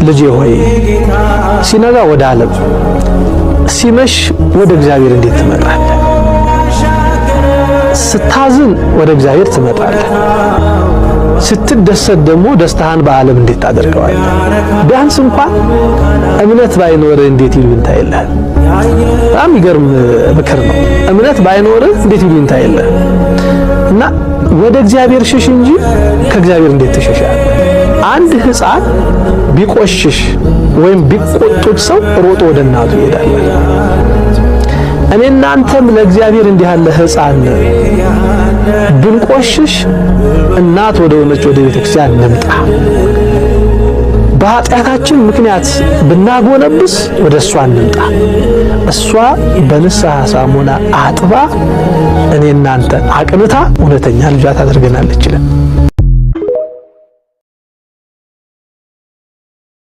ልጄ ሆይ ሲነጋ ወደ ዓለም ሲመሽ ወደ እግዚአብሔር እንዴት ትመጣለህ? ስታዝን ወደ እግዚአብሔር ትመጣለህ። ስትደሰት ደግሞ ደስታህን በዓለም እንዴት ታደርገዋለህ? ቢያንስ እንኳን እምነት ባይኖርህ እንዴት ይሉኝታ የለህም? በጣም የሚገርም ምክር ነው። እምነት ባይኖርህ እንዴት ይሉኝታ የለህም? እና ወደ እግዚአብሔር ሽሽ እንጂ ከእግዚአብሔር እንዴት ትሸሻለህ? አንድ ሕፃን ቢቆሽሽ ወይም ቢቆጡት ሰው ሮጦ ወደ እናቱ ይሄዳል። እኔ እናንተም ለእግዚአብሔር እንዲህ ያለ ሕፃን ብንቆሽሽ እናት ወደ ሆነች ወደ ቤተክርስቲያን እንምጣ። በኃጢአታችን ምክንያት ብናጎነብስ ወደ እሷ እንምጣ። እሷ በንስሐ ሳሙና አጥባ እኔ እናንተ አቅንታ እውነተኛ ልጇ ታደርገናለች ይላል።